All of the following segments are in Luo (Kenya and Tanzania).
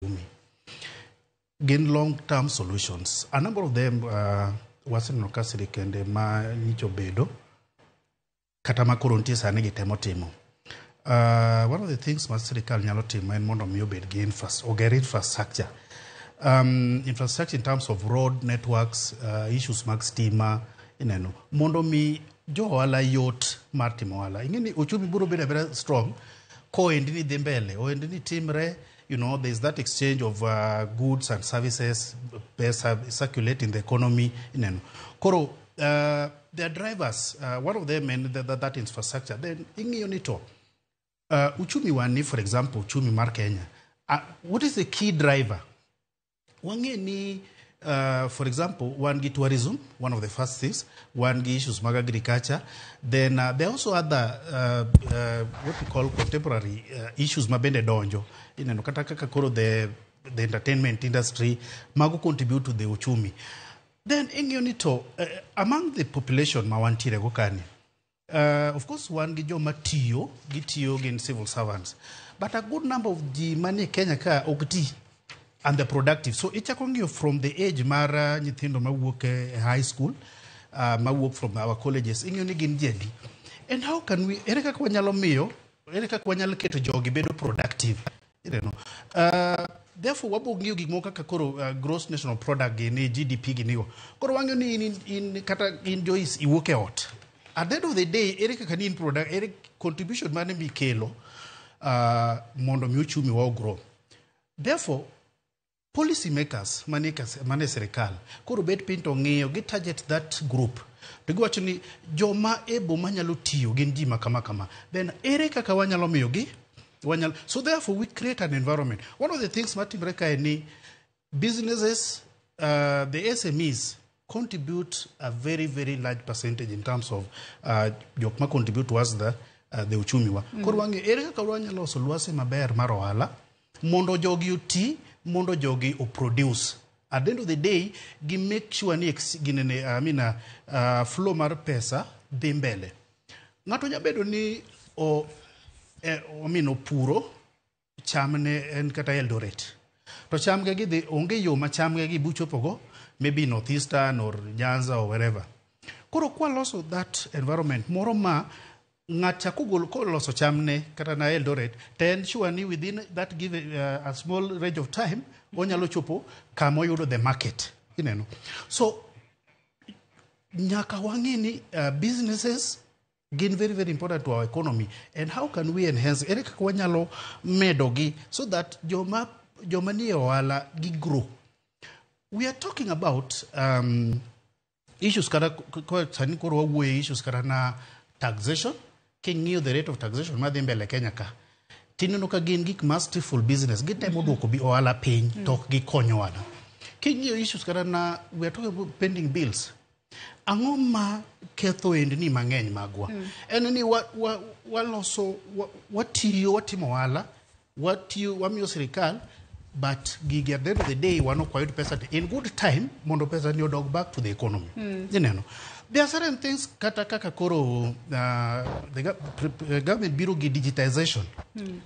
Uchumi gin long term solutions. A number of them waseneno ka sirikende ma nyicha obedo kata ma koro nitie sani gitemo timo. One of the things ma sirikal nyalo timo en mondo mi obed gi oger infrastructure. Infrastructure in terms of road networks, issues mag stima, ineno, mondo mi jo ohala yot mar timo ohala. Ing'e ni uchumi biro bedo abeda strong kohendni dhi mbele, ohendni timre, there's that exchange of goods and services, pesa circulate in the economy, ineno. Koro, there are drivers, one of them en that infrastructure. Then ing'iyo ni to, uchumi wani, for example, uchumi mar Kenya, what is the key driver? Wang'e ni, for example, wan gi tourism, one of the first things, wan gi issues mag agriculture, then there are also other what we call contemporary issues ma bende donjo. Ineno kata kaka koro the entertainment industry mago contribute to the uchumi. Then ing'iyo ni to among the population ma wantiere go kani, of course wan gi joma tiyo, gitiyo gin civil servants, but a good number of ji manie Kenya ka ok ti and they're productive. So ichako ng'iyo from the age mar nyithindo mawuok e high school, mawuok from our colleges, ing'iyo ni gin ji adi. And how can we, ere kaka wanyalo miyo, ere kaka wanyalo keto jogi bedo productive? Therefore, wabo ng'iyo gik moko kaka koro gross national product gini, GDP gini go. Koro wang'iyo ni in kata in Joyce iwuok e ot. At the end of the day, ere kaka ni in product, ere contribution mane mikelo mondo mi uchumi wa grow. Therefore, policy makers mane sirikal koro bet piny to ng'iyo gi target that group to giwacho ni joma e boma nyalo tiyo gin ji ma kama kama, then ere kaka wanyalo miyo gi wanyalo. So therefore we create an environment. One of the things matimre kae ni businesses, the SMEs contribute a very, very large percentage in terms of jok ma contribute towards the uchumi wa. Koro wang'e ere kaka wanyalo loso lwasi maber mar ohala mondo jogi oti, mondo jogi oproduce. At the end of the day, gi make sure ni ginene, I mean, flow mar pesa dhi mbele. Ng'ato nyalo bedo ni I mean, opuro chamne en kata Eldoret. To chamge gidhi, onge yo ma chamge gi buchopogo, maybe Northeastern or Nyanza or wherever. Koro kwa loso that environment moro ma ng'at kogolo koloso chamne kata na Eldoret, to en sure ni within that given a small range of time, onyalo chopo kama oyudo the market. Ineno. So, nyaka wang'e ni businesses gin very, very important to our economy, and how can we enhance, ere kaka wanyalo medogi so that joma nie ohala gi grow. We are talking about issues kata sani koro wawuoye issues kata na taxation. King'iyo the rate of taxation madhi mbele Kenya ka, tineno ka gin gik ma stifle business, gitemo duoko bi ohala piny to ok gikonyo ohala. King'iyo issues kata na we are talking about pending bills. Ang'o ma ketho ohendni mang'eny magwa? En ni waloso, watiyo, watimo ohala, watiyo, wamiyo sirikal, but gigi at the end of the day wan ok wayud pesa in good time mondo pesa ni odog back to the economy. Ineno. There are certain things kata kaka koro the government biro gi digitization.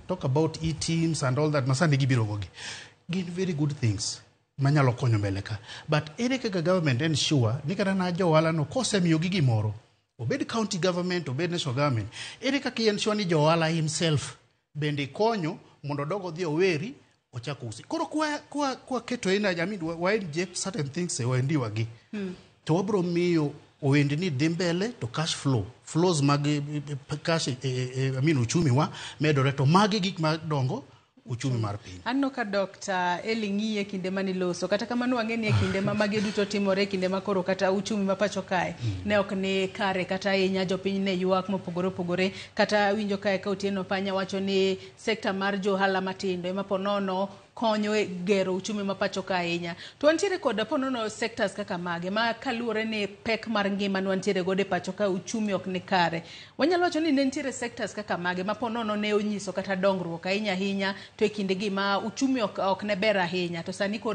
Talk about e-TIMS and all that masani gibiro go gi. Gin very good things manyalo konyo mbele ka. But ere kaka government ensure ni kata na jo ohala no kosemiyogi gimoro, obed county government, obed national government, ere kaka i ensure ni jo ohala himself bende konyo mondo odog odhi oweri ochak usi. Koro kwa keto energy, I mean, wa inject certain things e ohendiwa gi. To wabro miyo ohendni dhi mbele to cash flow, flows mag cash, I mean, uchumi wa medore to magi gik madongo uchumi mar piny. Aneno ka Dr. Eli ng'iye kinde maniloso. Kata kamano wang'e ni e kinde ma magi duto timore, e kinde ma koro kata uchumi ma pacho kae ne ok ni kare kata ahinya, jopiny ne ywak mopogore opogore. Kata winjo kae ka Otieno Panya wacho ni sekta mar jo ohala matindo ema ponono konyo e gero uchumi ma pacho ka ahinya. To wantiere kod ponono sectors kaka mage ma kaluwore ni pek mar ngima ne wantiere godo e pacho ka uchumi ok ni kare. Wanyalo wacho ni ne nitiere sectors kaka mage ma ponono ne onyiso kata dongruok ahinya ahinya to e kinde gi ma uchumi ok ne ber ahinya to sani koro